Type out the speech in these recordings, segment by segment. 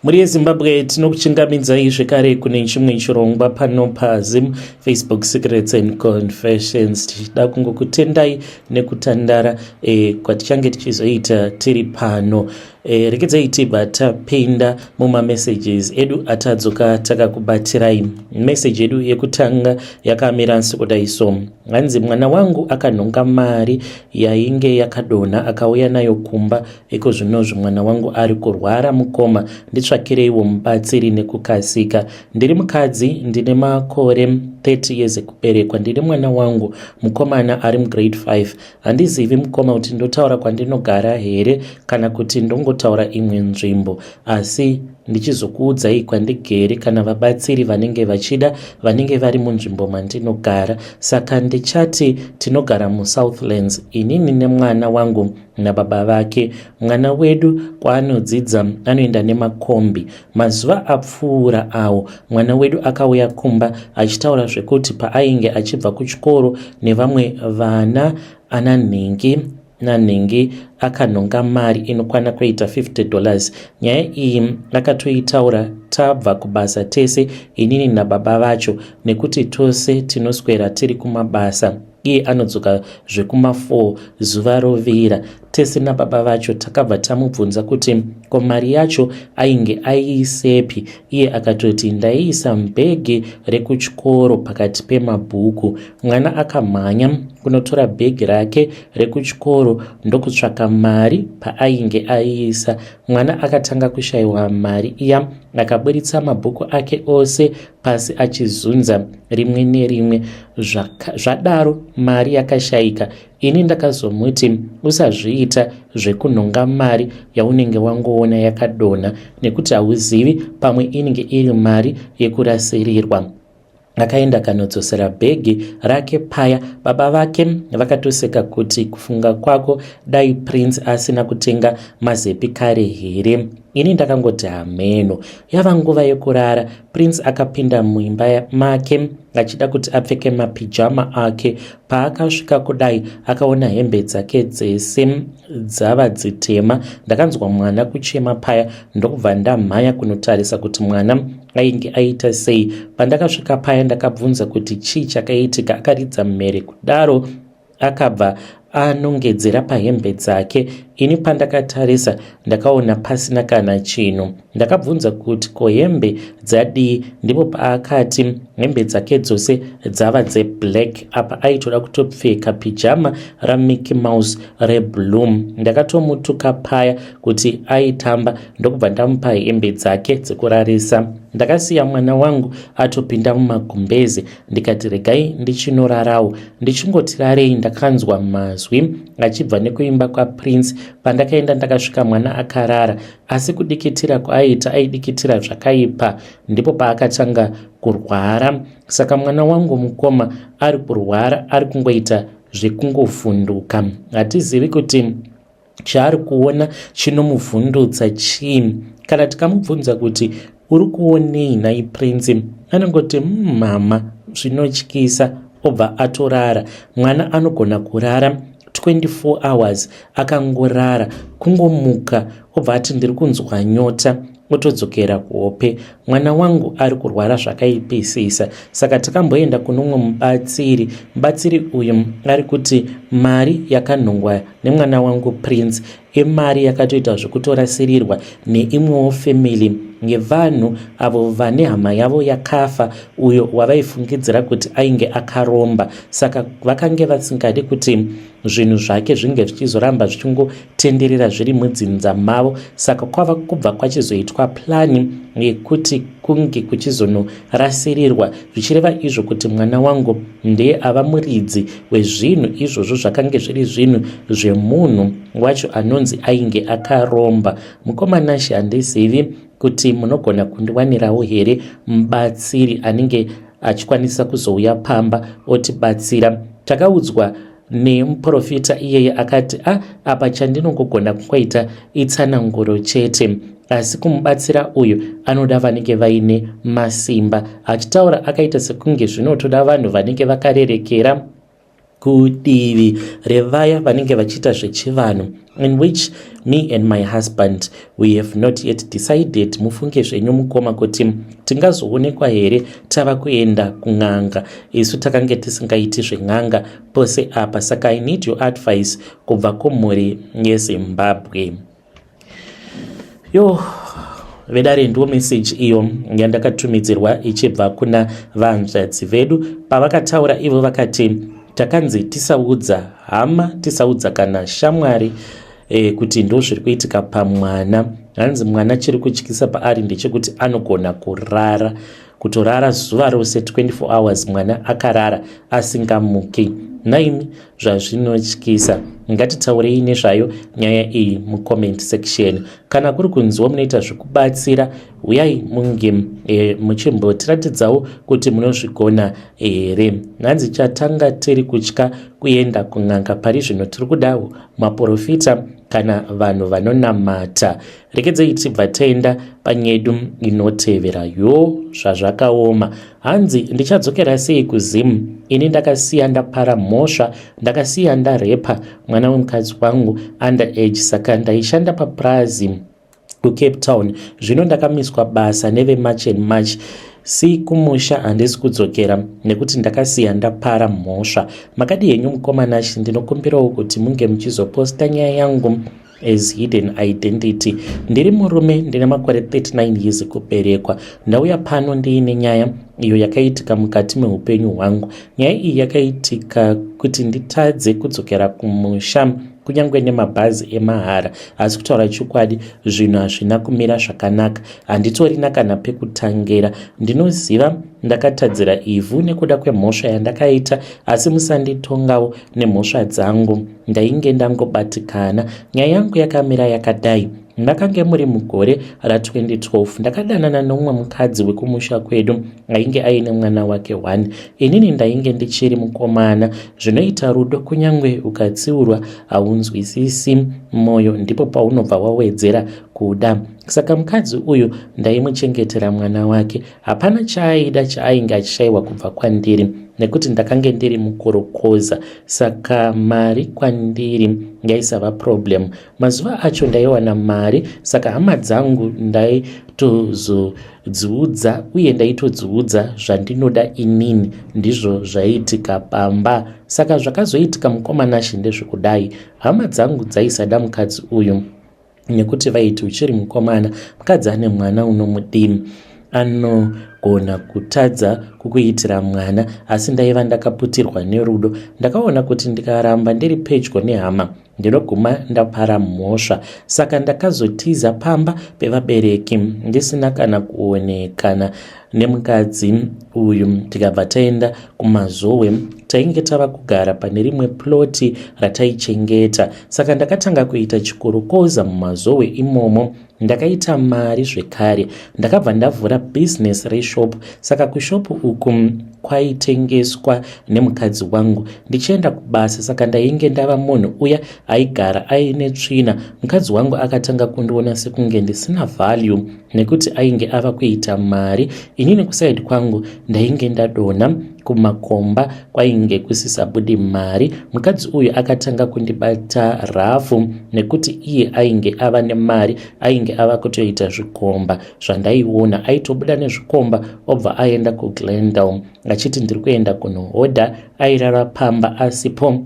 Mhuri yeZimbabwe, tinokuchingamidzai zvekare kune chimwe chirongwa pano paZim Facebook Secrets and Confessions, tichida kungokutendai nekutandara kwatichange tichizoita tiri pano. Rekedzai tibva tapinda mumamessages edu atadzoka takakubatirai. Message yedu yekutanga yakamira sekudai so: hanzi, "Mwana wangu akanhonga mari yainge yakadonha, akauya nayo kumba. Iko zvinozvi mwana wangu ari kurwara. Mukoma, nditsvakireiwo mubatsiri nekukasika. Ndiri mukadzi, ndine makore 30 years ekuberekwa. Ndine mwana wangu mukomana ari mugrade 5. Handizivi, mukoma, kuti ndotaura kwandinogara here kana kuti ndongotaura imwe nzvimbo, asi ndichizokuudzai kwandigere kana vabatsiri vanenge vachida vanenge vari munzvimbo mandinogara. Saka ndichati tinogara muSouthlands, inini nemwana wangu nababa vake. Mwana wedu kwaanodzidza anoenda nemakombi. Mazuva apfuura awo, mwana wedu akauya kumba achitaura zvekuti paainge achibva kuchikoro nevamwe vana ana nhingi nanhingi, akanhonga mari inokwana kuita $50. Nyaya iyi akatoitaura tabva kubasa tese, inini nababa vacho, nekuti tose tinoswera tiri kumabasa. Iye anodzoka zvekuma4 zuva rovira. Tese nababa vacho takabva tamubvunza kuti ko mari yacho ainge aiisepi. Iye akatoti, 'Ndaiisa mubhegi rekuchikoro pakati pemabhuku.' Mwana akamhanya kunotora bhegi rake rekuchikoro ndokutsvaka mari paainge aiisa. Mwana akatanga kushayiwa mari iya. Akaburitsa mabhuku ake ose pasi achizunza rimwe nerimwe. Zvadaro mari yakashayika. Ini ndakazomuti, 'Usazviita zvekunhonga mari yaunenge wangoona yakadonha, nekuti hauzivi, pamwe inenge iri mari yekurasirirwa.' Akaenda kanodzosera bhegi rake paya. Baba vake vakatoseka kuti, 'Kufunga kwako, dai Prince asina kutenga mazepi kare here?' Ini ndakangoti hameno." Yava nguva yekurara, Prince akapinda muimba make achida kuti apfeke mapijama ake. Paakasvika kudai, akaona hembe dzake dzese dzava dzitema. Ndakanzwa mwana kuchema paya, ndokubva ndamhanya kunotarisa kuti mwana ainge aita sei. Pandakasvika paya, ndakabvunza kuti chii chakaitika. Akaridza mhere kudaro, akabva anongedzera pahembe dzake. Ini pandakatarisa, ndakaona pasina kana chinhu. Ndakabvunza kuti ko hembe dzadii? Ndipo paakati hembe dzake dzose dzava dzeblack. Apa aitoda kutopfeka pijama raMickey Mouse reblue. Ndakatomutuka paya kuti aitamba, ndokubva ndamupa hembe dzake dzekurarisa. Ndakasiya mwana wangu atopinda mumagumbezi, ndikati regai ndichinorarawo. Ndichingoti rarei, ndakanzwa mazwi achibva nekuimba kwaPrince. Pandakaenda, ndakasvika mwana akarara, asi kudikitira kwaaita, aidikitira zvakaipa. Ndipo paakatanga kurwara. Saka mwana wangu, mukoma, ari kurwara, ari kungoita zvekungovhunduka. Hatizivi kuti chaari kuona chinomuvhundutsa chii. Kana tikamubvunza kuti uri kuonei nhai Prince, anongoti, 'Mama, zvinotyisa,' obva atorara. Mwana anogona kurara 24 hours akangorara. Kungomuka, obva ati, 'Ndiri kunzwa nyota,' otodzokera kuhope. Mwana wangu ari kurwara zvakaipisisa. Saka takamboenda kunomwe mubatsiri. Mubatsiri uyu ari kuti mari yakanhongwa nemwana wangu Prince imari yakatoita zvekutorasirirwa neimwewo family yevanhu avo vane hama yavo yakafa, uyo wavaifungidzira kuti ainge akaromba. Saka vakange vasingadi kuti zvinhu zvake zvinge zvichizoramba zvichingotenderera zviri mudzinza mavo. Saka kwava kubva kwachizoitwa plani yekuti kunge kuchizonorasirirwa, zvichireva izvo kuti mwana wangu ndiye ava muridzi wezvinhu izvozvo zvakange zviri zvinhu zvemunhu wacho anonzi ainge akaromba. Mukoma Nashe, handizivi kuti munogona kundiwanirawo here mubatsiri anenge achikwanisa kuzouya pamba otibatsira. Takaudzwa nemuprofita iyeye, akati a apa chandinongogona kungoita itsananguro chete, asi kumubatsira uyu anoda vanenge vaine masimba." Achitaura akaita sekunge zvinotoda vanhu vanenge vakarerekera. Kudivi revaya vanenge vachiita zvechivanhu, in which me and my husband, we have not yet decided. Mufunge zvenyu mukoma, kuti tingazoonekwa here tava kuenda kun'anga isu takange tisingaiti zven'anga pose apa? Saka I need your advice kubva kumhuri yeZimbabwe. Yo, vedare, ndiwo meseji iyo yandakatumidzirwa ichibva kuna vanzvadzi vedu. Pavakataura ivo vakati takanzi tisaudza hama, tisaudza kana shamwari kuti ndo zviri kuitika pamwana. Hanzi mwana chiri kutyisa paari ndechekuti anogona kurara, kutorara zuva rose, 24 hours mwana akarara asingamuki. Naimi, zvazvinotyisa. Ngatitaurei nezvayo nyaya iyi mucomment section. Kana kuri kunziwo munoita zvekubatsira, uyai munge muchimbotiratidzawo kuti munozvigona here. Nhanzi chatanga tiri kutya kuenda kun'anga. Pari zvino tiri kudawo maprofita kana vanhu vanonamata. Rekedzei tibva taenda panyedu inotevera. Yo, zvazvakaoma. Hanzi ndichadzokera sei kuZimu ini ndakasiya ndapara mhosva? Ndakasiya ndarepa mwana wemukadzi wangu under age. Saka ndaishanda papurazi kuCape Town. Zvino ndakamiswa basa neveMarch and March. Si kumusha handisi kudzokera nekuti ndakasiya ndapara mhosva. Makadi henyu mukoma Nashi? Ndinokumbirawo kuti munge muchizoposta nyaya yangu as hidden identity. Ndiri murume, ndine makore 39 years kuberekwa. Ndauya pano ndiine nyaya iyo yakaitika mukati meupenyu hwangu. Nyaya iyi yakaitika kuti nditadze kudzokera kumusha kunyange nemabhazi emahara. Asi kutaura chokwadi, zvinhu hazvina kumira zvakanaka. Handitorina kana pekutangira. Ndinoziva ndakatadzira ivhu nekuda kwemhosva yandakaita, asi musanditongawo nemhosva dzangu. Ndainge ndangobatikana. Nyaya yangu yakamira yakadai. Makange muri mugore ra2012. Ndakadanana nomumwe mukadzi wekumusha kwedu ainge aine mwana wake 1. Inini ndainge ndichiri mukomana. Zvinoita rudo, kunyange ukatsiurwa haunzwisisi mwoyo, ndipo paunobva wawedzera kuda. Saka mukadzi uyu ndaimuchengetera mwana wake. Hapana chaaida chaainge achishayiwa kubva kwandiri nekuti ndakange ndiri mukorokoza, saka mari kwandiri yaisava problem. Mazuva acho ndaiwana mari, saka hama dzangu ndaitozodziudza uye ndaitodziudza zvandinoda inini. Ndizvo zvaiitika pamba. Saka zvakazoitika, mukoma Nashi, ndezvekudai. Hama dzangu dzaisada mukadzi uyu nekuti vaiti uchiri mukomana, mukadzi ane mwana unomudini, anogona kutadza kukuitira mwana. Asi ndaiva ndakaputirwa nerudo. Ndakaona kuti ndikaramba ndiri pedyo nehama ndinoguma ndapara mhosva. Saka ndakazotiza pamba pevabereki ndisina kana kuonekana nemukadzi uyu. Tikabva taenda kuMazowe. Tainge tava kugara pane rimwe ploti rataichengeta. Saka ndakatanga kuita chikorokoza muMazowe imomo. Ndakaita mari zvekare. Ndakabva ndavhura bhizinesi reshop. Saka kushopu uku kwaitengeswa nemukadzi wangu ndichienda kubasa. Saka ndainge ndava munhu uya aigara aine tsvina. Mukadzi wangu akatanga kundiona sekunge ndisina value nekuti ainge ava kuita mari. Inini kuside kwangu ndainge ndadonha kumakomba, kwainge kusisabudi mari. Mukadzi uyu akatanga kundibata rafu nekuti iye ainge ava nemari. Ainge ava kutoita zvikomba zvandaiona. Aitobuda nezvikomba obva aenda kuGlendale achiti ndiri kuenda kunohodha. Airara pamba asipo,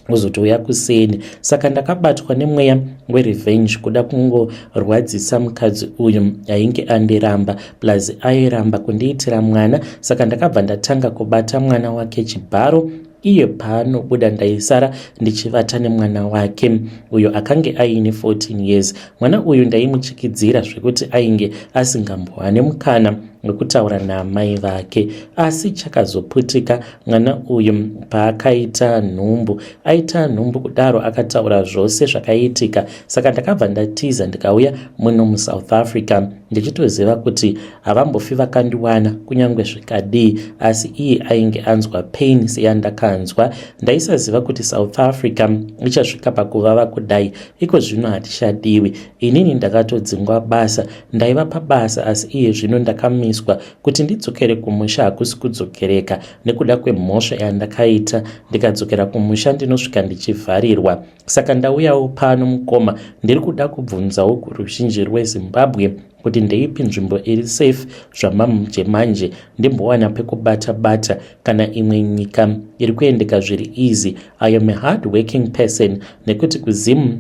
kuzotouya kuseni. Saka ndakabatwa nemweya werevenge, kuda kungorwadzisa mukadzi uyu ainge andiramba, plus airamba kundiitira mwana. Saka ndakabva ndatanga kubata mwana wake chibharo. Iye paanobuda ndaisara ndichivata nemwana wake uyo akange aine 14 years. Mwana uyu ndaimuchikidzira zvekuti ainge asingambowane mukana wekutaura naamai vake. Asi chakazoputika mwana uyu paakaita nhumbu. Aita nhumbu kudaro, akataura zvose zvakaitika. Saka ndakabva ndatiza ndikauya muno muSouth Africa ndichitoziva kuti havambofi vakandiwana kunyange zvikadii. Asi iye ainge anzwa pain seyandakanzwa. Ndaisaziva kuti South Africa ichasvika pakuvava kudai. Iko zvino hatichadiwi. Inini ndakatodzingwa basa. Ndaiva pabasa, asi iye zvino ndakamiswa. ndakanganiswa. Kuti ndidzokere kumusha hakusi kudzokereka nekuda kwemhosva yandakaita. Ndikadzokera kumusha ndinosvika ndichivharirwa. Saka ndauyawo pano mukoma, ndiri kuda kubvunzawo kuruzhinji rweZimbabwe kuti ndeipi nzvimbo iri safe zvamanje manje, ndimbowana pekubata bata kana imwe nyika iri kuendeka zviri easy. I am a hard working person, nekuti kuZim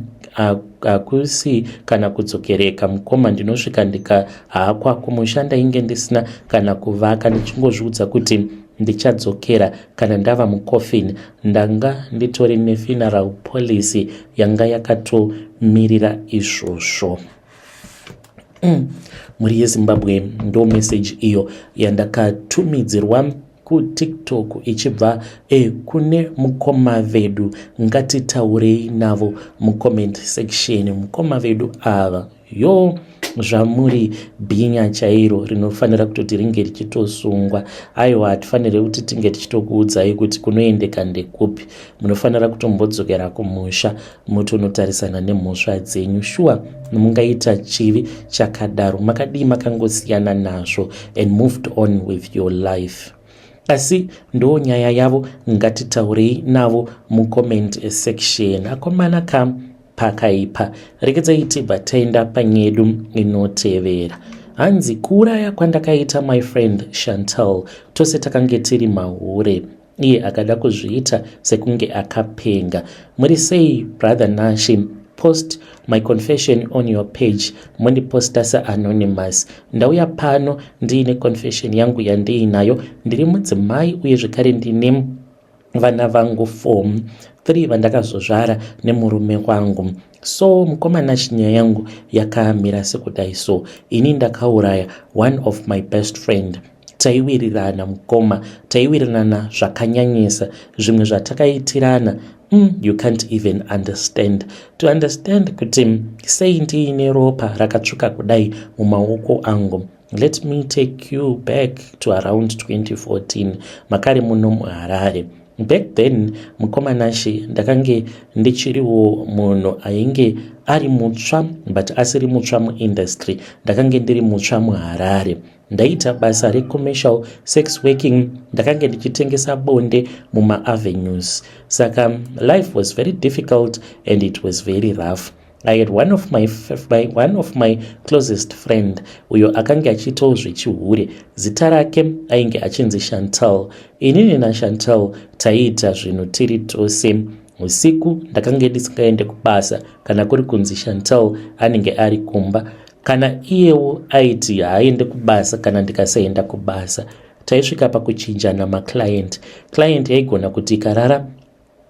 hakusi kana kudzokereka mukoma, ndinosvika ndikahakwa. Kumusha ndainge ndisina kana kuvaka, ndichingozviudza kuti ndichadzokera kana ndava mucoffin. Ndanga nditori nefuneral policy yanga yakatomirira izvozvo. Mhuri yeZimbabwe, ndo message iyo yandakatumidzirwa kuTikTok ichibva kune mukoma vedu. Ngatitaurei navo mucomment section. Mukoma vedu ava, yo, zvamuri bhinya chairo rinofanira kutoti ringe richitosungwa. Aiwa, hatifaniri kuti tinge tichitokuudzai kuti kunoendeka ndekupi. Munofanira kutombodzokera kumusha mutonotarisana nemhosva dzenyu. Shuwa, mungaita chivi chakadaro? Makadii makangosiyana nazvo and moved on with your life? Asi ndo nyaya yavo. Ngatitaurei navo mucomment section. Akomana ka, pakaipa. Rekedzai tibva taenda panyedu inotevera. Hanzi, "Kuuraya kwandakaita my friend Chantal, tose takange tiri mahure, iye akada kuzviita sekunge akapenga." Muri sei, Brother Nashi? Post my confession on your page, mondiposta seanonymous. Ndauya pano ndiine confession yangu yandiinayo. Ndiri mudzimai uye zvekare ndine vana vangu 4, 3 vandakazozvara nemurume wangu. So mukomana, chinyaya yangu yakamira sekudai. So ini ndakauraya one of my best friend. Taiwirirana mukoma, taiwirirana zvakanyanyisa. Zvimwe zvatakaitirana, you can't even understand to understand kuti sei ndiine ropa rakatsvuka kudai mumaoko angu. Let me take you back to around 2014, makare muno muHarare. Back then, mukomanashi, ndakange ndichiriwo munhu ainge ari mutsva, but asiri mutsva muindustry. Ndakange ndiri mutsva muHarare. Ndaita basa recommercial sex working. Ndakange ndichitengesa bonde mumaavenues, saka life was very difficult and it was very rough. I had one of my closest friend uyo akange achiitawo zvechihure. Zita rake ainge achinzi Chantal. Inini naChantal taiita zvinhu tiri tose. Usiku ndakange ndisingaende kubasa kana kuri kunzi Chantal anenge ari kumba, kana iyewo aiti haaende kubasa kana ndikasaenda kubasa. Taisvika pakuchinjana maclient. Client yaigona kuti ikarara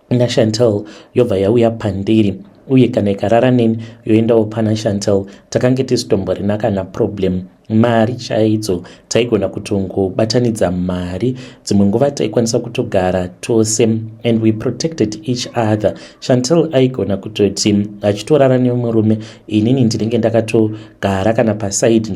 naChantal yobva yauya pandiri, uye kana ikarara neni yoendawo pana Chantal. Takange tisitomborina kana problem. Mari chaidzo taigona kutongobatanidza mari. Dzimwe nguva taikwanisa kutogara tose and we protected each other. Chantal aigona kutoti achitorara nemurume, inini ndinenge ndakatogara kana paside,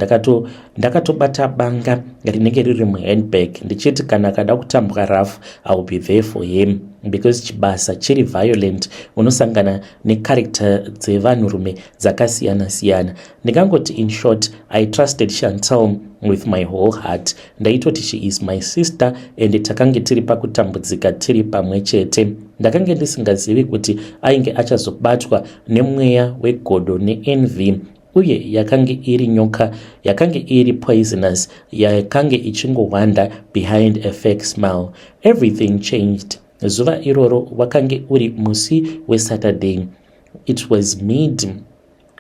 ndakatobata banga rinenge riri muhandbag, ndichiti kana akada kutambwa rough, I will be there for him, because chibasa chiri violent, unosangana necharacter dzevanhurume dzakasiyana-siyana. Ndingangoti in short, I trusted Chantal with my whole heart. Ndaitoti she is my sister and takange tiri pakutambudzika tiri pamwe chete. Ndakange ndisingazivi kuti ainge achazobatwa nemweya wegodo neenvy, uye yakange iri nyoka yakange iri poisonous, yakange ichingowanda behind a fake smile. Everything changed zuva iroro. Wakange uri musi weSaturday. It was mid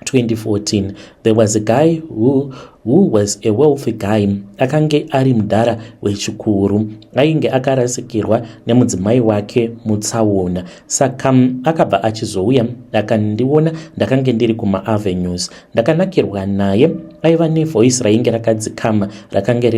2014. There was a guy who was a wealthy guy. Akange ari mudhara wechikuru, ainge akarasikirwa nemudzimai wake mutsaona, saka akabva achizouya akandiona. Ndakange ndiri kumaavenues. Ndakanakirwa naye. Aiva nevoice rainge rakadzikama, rakange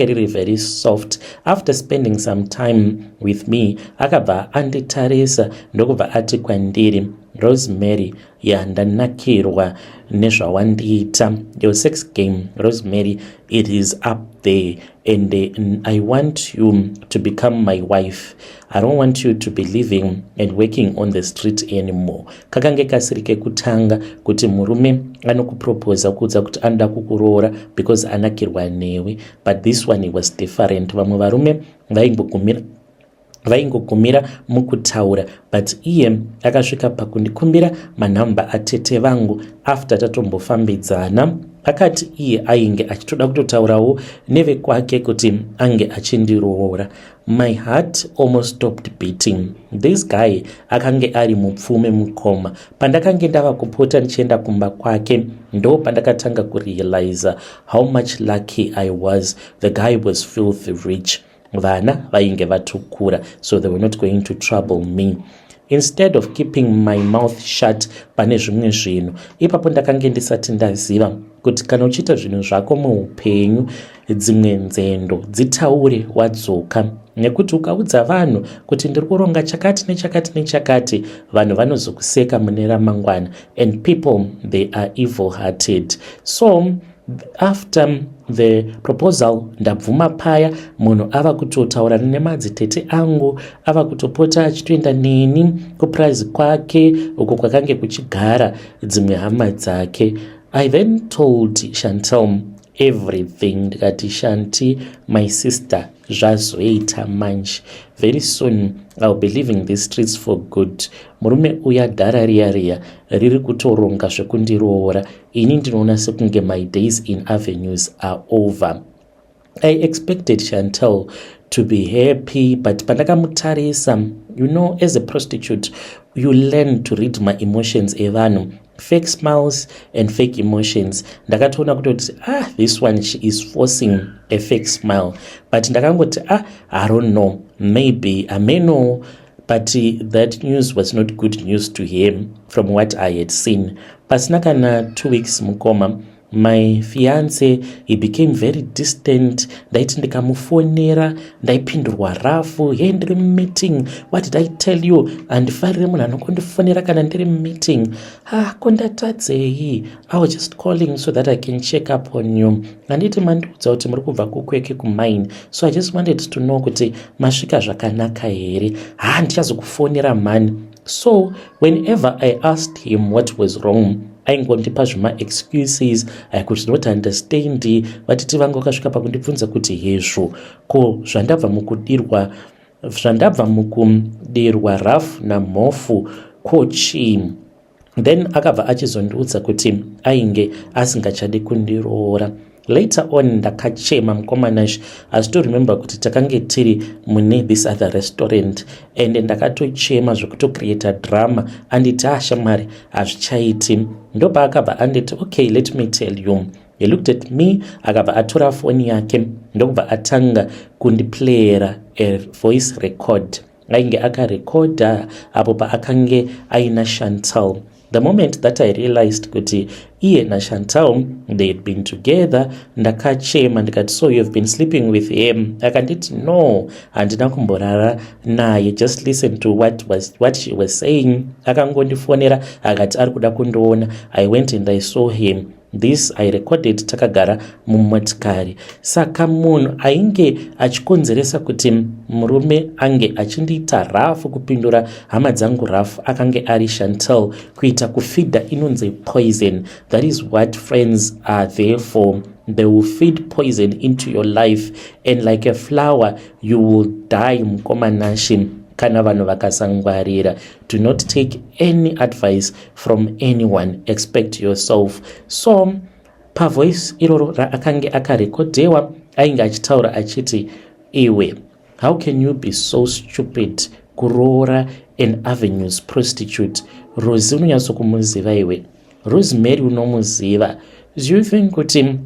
riri very soft. After spending some time with me, akabva anditarisa ndokubva ati kwandiri, "Rosemary, yandanakirwa nezvawandiita. Your sex game, Rosemary, it is up there. And I want you to become my wife. I don't want you to be living and working on the street anymore." Kakange kasiri kekutanga kuti murume anokuproposa kuudza kuti anoda kukuroora because anakirwa newe, but this one was different. Vamwe varume vaingogumira mukutaura, but iye akasvika pakundikumbira manhamba atete vangu after tatombofambidzana. Akati iye ainge achitoda kutotaurawo nevekwake kuti ange achindiroora. My heart almost stopped beating. This guy akange ari mupfume, mukoma. Pandakange ndava kupota ndichienda kumba kwake, ndo pandakatanga kurealiza how much lucky I was. The guy was filthy rich. Vana vainge vatokura, so they were not going to trouble me. Instead of keeping my mouth shut pane zvimwe zvinhu, ipapo ndakange ndisati ndaziva kuti kana uchiita zvinhu zvako muupenyu, dzimwe nzendo dzitaure wadzoka, nekuti ukaudza vanhu kuti ndiri kuronga chakati nechakati nechakati, vanhu vanozokuseka mune ramangwana. And people, they are evil hearted. So after the proposal, ndabvuma paya, munhu ava kutotaura nemadzitete angu, ava kutopota achitoenda neni kupurazi kwake uko kwakange kuchigara dzimwe hama dzake. I then told Chantel everything. Ndikati, "Shanti, my sister, zvazoita manje. Very soon I will be leaving the streets for good. Murume uya, dhara riya riya riri kutoronga zvekundiroora. Ini ndinoona sekunge my days in Avenues are over." I expected Chantel to be happy, but pandakamutarisa, as a prostitute you learn to read my emotions evanhu, fake smiles and fake emotions. Ndakatoona kutoti, ah, this one, she is forcing a fake smile. But ndakangoti, "Ah, I don't know, maybe ameno." But that news was not good news to him from what I had seen. Pasina kana 2 weeks, mukoma, my fiance, he became very distant. Ndaiti ndikamufonera, ndaipindurwa rafu. "Ye, ndiri mumeeting." "What did I tell you? Handifariri munhu anongondifonera kana ndiri mumeeting." "Ah, kondatadzei? I was just calling so that I can check up on you. Handiti mandiudza kuti muri kubva kuKwekwe kumine? So I just wanted to know kuti masvika zvakanaka here." "Ha, ndichazokufonera mani." So whenever I asked him what was wrong, aingondipa zvemaexcuses. I could not understand. Vatiti vanga vakasvika pakundibvunza kuti, "Hezvo, ko zvandabva mukudirwa rafu namhofu, ko chii?" Then akabva achizondiudza kuti ainge asingachadi kundiroora. Later on ndakachema, mukoma Nash. Asi kuti takange tiri mune this other restaurant and ndakatochema zvekutocreata drama. Anditi, "Ashamwari, ah, hazvichaiti." Ndopaakabva anditi, "Okay, let me tell you." He looked at me, akabva atora foni yake, ndokubva atanga kundiplayera a voice record ainge akarekodha apo paakange aina Chantal. The moment that I realized kuti iye naChantal, they had been together, ndakachema. Ndikati, "So you have been sleeping with him?" Akanditi, "No, handina kumborara naye. Just listen to what she was saying. Akangondifonera akati ari kuda kundiona. I went and I saw him. This I recorded takagara mumotikari." Saka munhu ainge achikonzeresa kuti murume ange achindiita rafu, kupindura hama dzangu rafu, akange ari Chantel, kuita kufeeda inonzi poison. That is what friends are there for. They will feed poison into your life, and like a flower you will die, mukoma Nashi, kana vanhu vakasangwarira. Do not take any advice from anyone except yourself. So pavoice iroro raakange akarekodhewa, ainge achitaura achiti, "Iwe, how can you be so stupid kuroora an Avenues prostitute? Rosi unonyatsokumuziva iwe. Rosemary unomuziva. Do you think kuti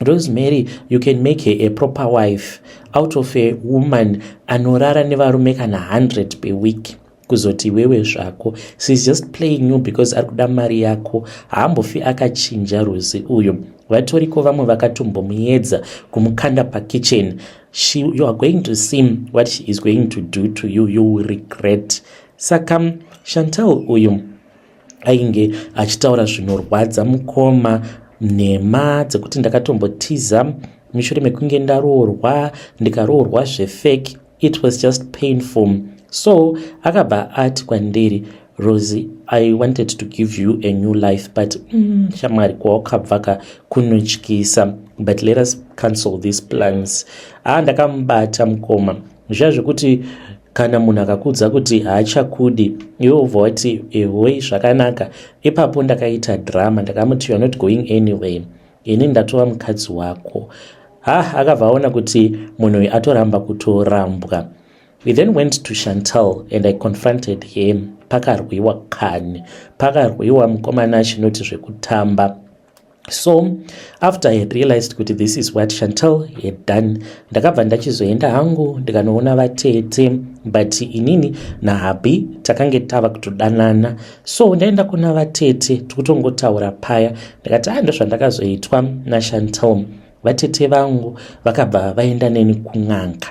Rosemary, you can make her a proper wife out of a woman anorara nevarume kana 100 per week? Kuzoti iwewe zvako, she is just playing you because ari kuda mari yako. Haambofi akachinja Rosi uyu. Vatoriko vamwe vakatombomuedza kumukanda pakitchen. You are going to see what she is going to do to you. You will regret." Saka Chantel uyu ainge achitaura zvinorwadza, mukoma, nhema dzekuti ndakatombotiza Mushure mekunge ndaroorwa, ndikaroorwa zvefake, it was just painful. So akabva ati kwandiri, "Rosie, I wanted to give you a new life, but shamwari, kwawakabva ka kunotyisa, but let us cancel these plans." Ah, ndakamubata mukoma. Zviya zvekuti kana munhu akakuudza kuti haachakudi, iwe ubva wati, "Ehoi, zvakanaka." Ipapo ndakaita drama. Ndakamuti, "You are not going anyway, ini ndatova mukadzi wako." Ha, akabva aona kuti munhu uyu atoramba kutorambwa. We then went to Chantal and I confronted him. Pakarwiwa kani, pakarwiwa mukomana, achinoti zvekutamba. So after I had realized kuti this is what Chantal had done, ndakabva ndachizoenda hangu ndikanoona vatete, but inini nahubby takange tava kutodanana. So ndaenda kuna vatete, tikutongotaura paya, ndikati, "A, ndozvandakazoitwa naChantal." Vatete vangu vakabva vaenda neni kun'anga.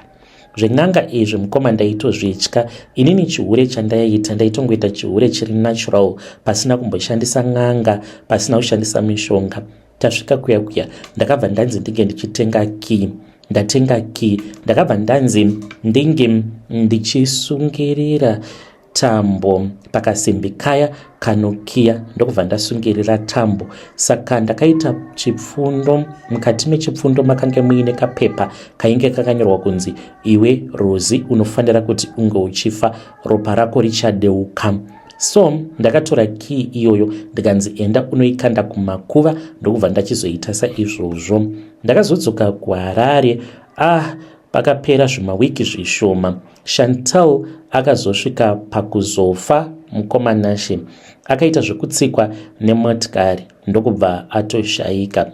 Zven'anga izvi mukoma ndaitozvitya inini. Chihure chandaiita, ndaitongoita chihure chiri natural, pasina kumboshandisa n'anga, pasina kushandisa mishonga. Tasvika kuya kuya, ndakabva ndanzi ndinge ndichitenga key. Ndatenga key, ndakabva ndanzi ndinge ndichisungirira tambo pakasimbi kaya kanokiya. Ndokubva ndasungirira tambo. Saka ndakaita chipfundo. Mukati mechipfundo makange muine kapepa kainge kakanyorwa kunzi, "Iwe Rosi, unofanira kuti unge uchifa, ropa rako richadeuka." So ndakatora key iyoyo, ndikanzi, "Enda unoikanda kumakuva." Ndokubva ndachizoita saizvozvo. Ndakazodzoka kuHarare. Ah, pakapera zvimawiki zvishoma, Chantal akazosvika pakuzofa. Mukomanashe, akaita zvekutsikwa nemotikari, ndokubva atoshayika.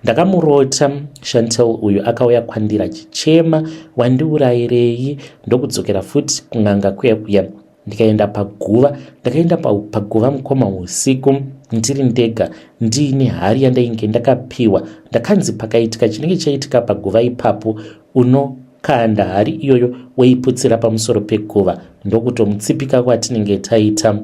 Ndakamurota Chantal uyu, akauya kwandiri achichema, "Wandiurayirei?" Ndokudzokera futi kun'anga kuya kuya, ndikaenda paguva. Ndakaenda paguva mukoma, usiku, ndiri ndega, ndiine hari yandainge ndakapiwa. Ndakanzi pakaitika chinenge chaitika paguva ipapo, unokanda hari iyoyo, woiputsira pamusoro peguva, ndokutomutsipika kwatinenge taita.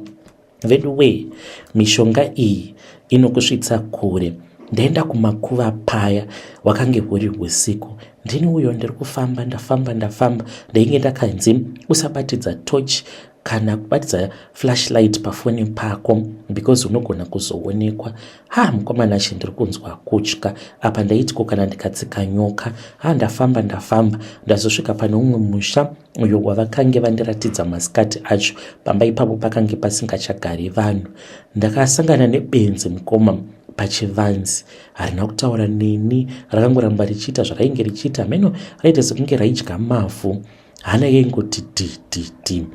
Vedu wee, mishonga iyi inokusvitsa kure. Ndaenda kumakuva paya, wakange huri usiku. Ndini uyo ndiri kufamba, ndafamba, ndafamba. Ndainge ndakanzi usabatidza torch kana kubatidza flashlight pafoni pako because unogona kuzoonekwa. Ha, mukomana che, ndiri kunzwa kutya apa. Ndaitiko kana ndikatsika nyoka? Ha, ndafamba, ndafamba, ndazosvika pane umwe musha uyo wavakange vandiratidza masikati acho. Pamba ipapo pakange pasingachagari vanhu. Ndakasangana nebenzi mukoma pachivanzi. Harina kutaura neni, rakangoramba richiita zvarainge richiita. Meno raita sekunge raidya mavhu. Hana yaingoti dhi dhi dhi.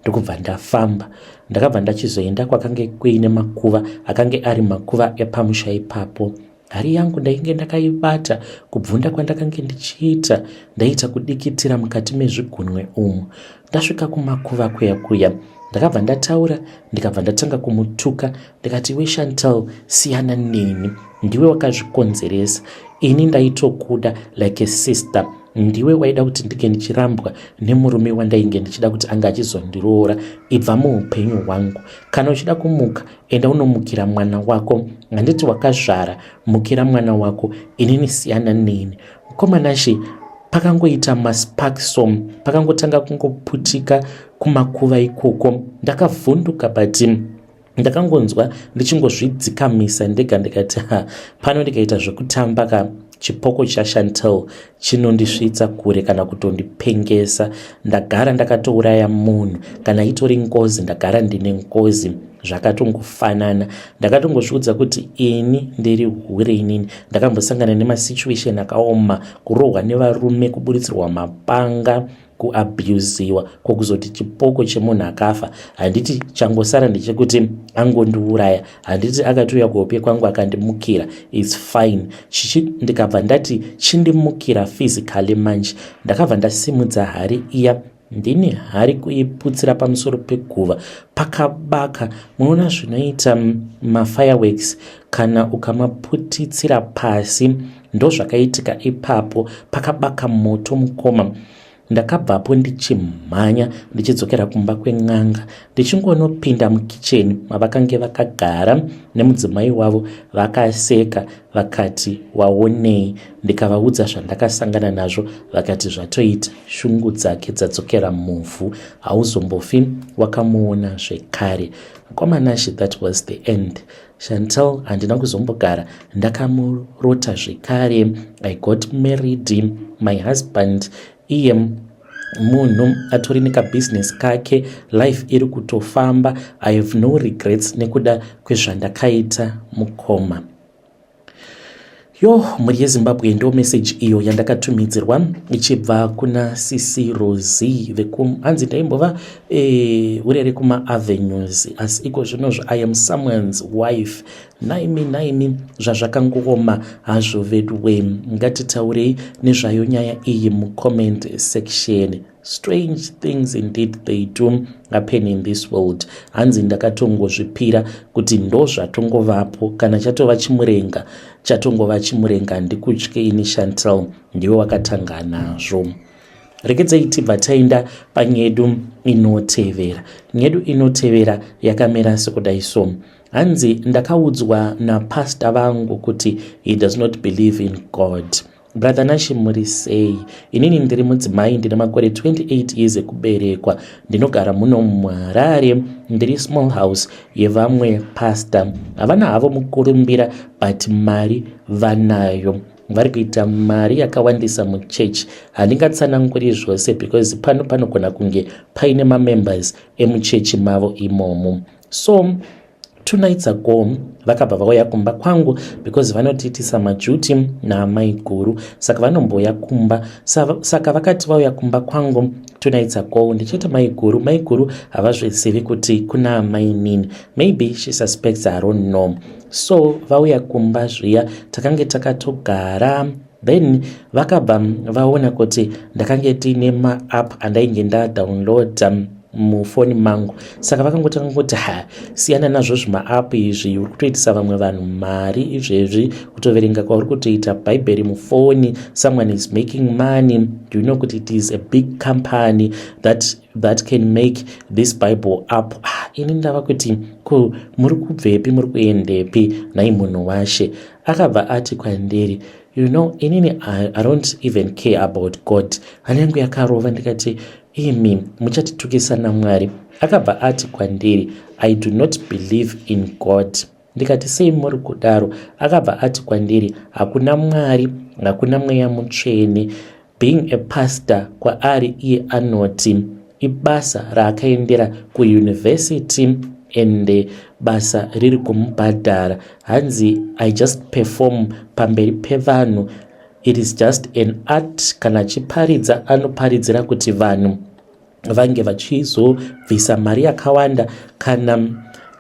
Ndokubva ndafamba, ndakabva ndachizoenda kwakange kuine makuva, akange ari makuva epamusha ipapo. Hari yangu ndainge ndakaibata. Kubvunda kwandakange ndichiita, ndaita kudikitira mukati mezvigunwe umu. Ndasvika kumakuva kuya kuya, ndakabva ndataura, ndikabva ndatanga kumutuka. Ndikati, "We Chantal, siyana neni, ndiwe wakazvikonzeresa. Ini ndaitokuda like a sister. Ndiwe waida kuti ndinge ndichirambwa nemurume wandainge ndichida kuti anga achizondiroora. Ibva muupenyu hwangu. Kana uchida kumuka, enda unomukira mwana wako. Handiti wakazvara? Mukira mwana wako, inini siyana neni." Mukomanashe, pakangoita masparks, pakangotanga kungoputika kumakuva ikoko. Ndakavhunduka, but ndakangonzwa ndichingozvidzikamisa ndega. Ndikati, "Ha, pano ndikaita zvekutamba ka, chipoko chaChantel chinondisvitsa kure kana kutondipengesa. Ndagara ndakatouraya munhu. Kana itori ngozi, ndagara ndine ngozi, zvakatongofanana." Ndakatongozviudza kuti ini ndiri hure. Inini ndakambosangana nemasituation akaoma, kurohwa nevarume, kuburitsirwa mapanga, kuabhusiwa, kwokuzoti chipoko chemunhu akafa. Handiti changosara ndechekuti angondiuraya? Handiti akatiuya kuhope kwangu akandimukira? It's fine. Chichi, ndikabva ndati chindimukira physically manje. Ndakabva ndasimudza hari iya, ndini hari kuiputsira pamusoro peguva. Pakabaka, munoona zvinoita mafireworks kana ukamaputitsira pasi? Ndozvakaitika ipapo. Pakabaka moto mukoma. Ndakabvapo ndichimhanya ndichidzokera kumba kwen'anga ndichingonopinda mukicheni mavakange vakagara nemudzimai wavo. Vakaseka vakati, "Waonei?" Ndikavaudza zvandakasangana nazvo. Vakati, "Zvatoita, shungu dzake dzadzokera muvhu, hauzombofi wakamuona zvekare." Mukomanashi, that was the end. Chantel handina kuzombogara ndakamurota zvekare. I got married. My husband iye munhu atori nekabhizinesi kake, life iri kutofamba. I have no regrets nekuda kwezvandakaita, mukoma. Yo, mhuri yeZimbabwe, ndo meseji iyo yandakatumidzirwa ichibva kuna Sisi Rosi. Hanzi ndaimbova urere kumaavenues, asi iko zvinozvo I am someone's wife. Naimi naimi, zvazvakangooma hazvo veduwe. Ngatitaurei nezvayo nyaya iyi mucomment section. Strange things indeed, they do happen in this world. Hanzi ndakatongozvipira kuti ndo zvatongovapo, kana chatova chimurenga, chatongova chimurenga. Handikutye ini, Chantel, ndiwe wakatanga nazvo. Regedzei tibva taenda panyedu inotevera. Nyedu inotevera yakamira sekudai. So hanzi ndakaudzwa napasta vangu kuti he does not believe in God. Brother Nashi, muri sei? Inini ndiri mudzimai, ndine makore 28 years ekuberekwa, ndinogara muno muHarare. Ndiri small house yevamwe pasta. Havana havo mukurumbira, but mari vanayo, vari kuita mari yakawandisa muchechi. Handingatsananguri zvose because pano panogona kunge paine mamembers emuchechi mavo imomo. So 2 nights ago vakabva vauya kumba kwangu because vanotiitisa majuti naamai guru, saka vanomboya kumba. Saka vakati vauya kumba kwangu 2 nights ago, ndichiti mai guru, mai guru havazvizivi kuti kuna amai nini. Maybe she suspects, I don't know. So vauya kumba zviya, takange takatogara, then vakabva vaona kuti ndakange tiine maapp andainge ndadownloada mufoni mangu. Saka vakangotanga kuti, "Ha, siyana nazvo zvimaapp izvi, uri kutoitisa vamwe vanhu mari izvezvi, kutoverenga kwauri kutoita Bhaibheri mufoni. Someone is making money. Do you know kuti it is a big company that can make this Bible app?" Ah, ini ndava kuti, "Ko muri kubvepi, muri kuendepi nhai munhu washe?" Akabva ati kwandiri, "You know, inini I don't even care about God." Hana yangu yakarova, ndikati, "Imi muchatitukisa naMwari." Akabva ati kwandiri, "I do not believe in God." Ndikati, "Sei muri kudaro?" Akabva ati kwandiri, "Hakuna Mwari, hakuna Mweya Mutsvene." Being a pastor kwaari iye anoti ibasa raakaendera kuyunivhesity ende basa riri kumubhadhara. Hanzi, "I just perform pamberi pevanhu. It is just an art. Kana achiparidza, anoparidzira kuti vanhu vange vachizobvisa mari yakawanda, kana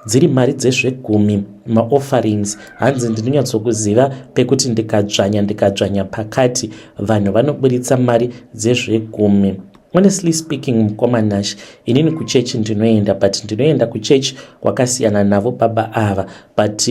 dziri mari dzezvegumi, maofferings." Hanzi, "Ndinonyatsokuziva pekuti ndikadzvanya, ndikadzvanya pakati, vanhu vanoburitsa mari dzezvegumi." Honestly speaking, mukomanash, inini kuchechi ndinoenda, but ndinoenda kuchechi kwakasiyana navo baba ava. But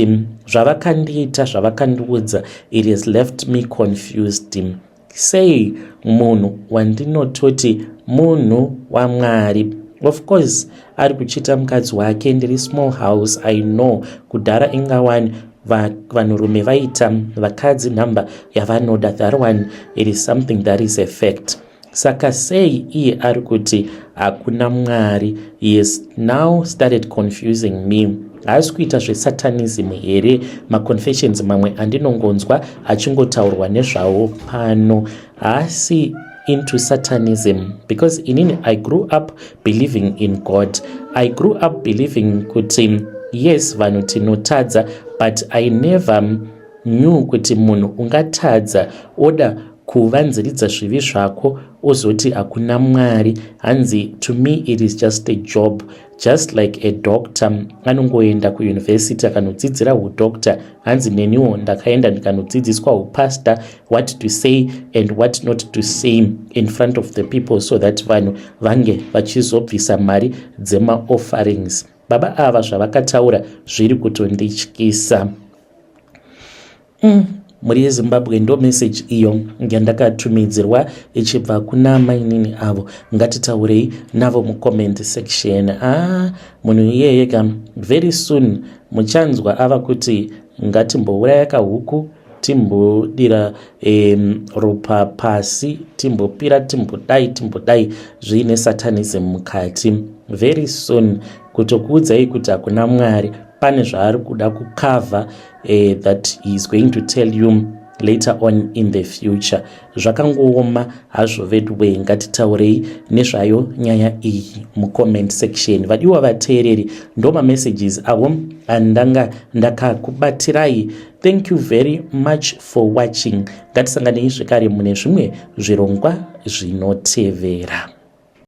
zvavakandiita, zvavakandiudza, it has left me confused. Sei munhu wandinototi munhu waMwari, of course ari kuchita mukadzi wake? Ndiri small house, I know kudhara ingawani vanhurume vaita vakadzi nhamba yavanoda. That one, it is something that is a fact. Saka sei iye ari kuti hakuna Mwari? He has now started confusing me. Haasi kuita zvesatanism here? Maconfessions mamwe andinongonzwa achingotaurwa nezvawo pano, haasi into satanism? Because inini I grew up believing in God. I grew up believing kuti yes, vanhu tinotadza, but I never knew kuti munhu ungatadza oda kuvanziridza zvivi zvako, ozoti hakuna Mwari. Hanzi, "To me it is just a job, just like a doctor anongoenda kuyunivhesiti akanodzidzira udoctor." Hanzi, "Neniwo ndakaenda ndikanodzidziswa upastor, what to say and what not to say in front of the people, so that vanhu vange vachizobvisa mari dzemaofferings." Baba ava zvavakataura zviri kutondityisa. Mhuri yeZimbabwe, ndo message iyo yandakatumidzirwa ichibva kuna mainini avo. Ngatitaurei navo mucomment section. Ah, munhu iyeye ka, very soon muchanzwa ava kuti ngatimbouraya kahuku, timbodira ropa pasi, timbopira, timbodai, timbodai, zviine satanism mukati. Very soon kutokuudzai kuti hakuna Mwari. Pane zvaari kuda kucover that he is going to tell you later on in the future. Zvakangooma hazvo veduwe. Ngatitaurei nezvayo nyaya iyi mucomment section. Vadiwa vateereri, ndo mamessages avo andanga ndakakubatirai. Thank you very much for watching. Ngatisanganei zvekare mune zvimwe zvirongwa zvinotevera.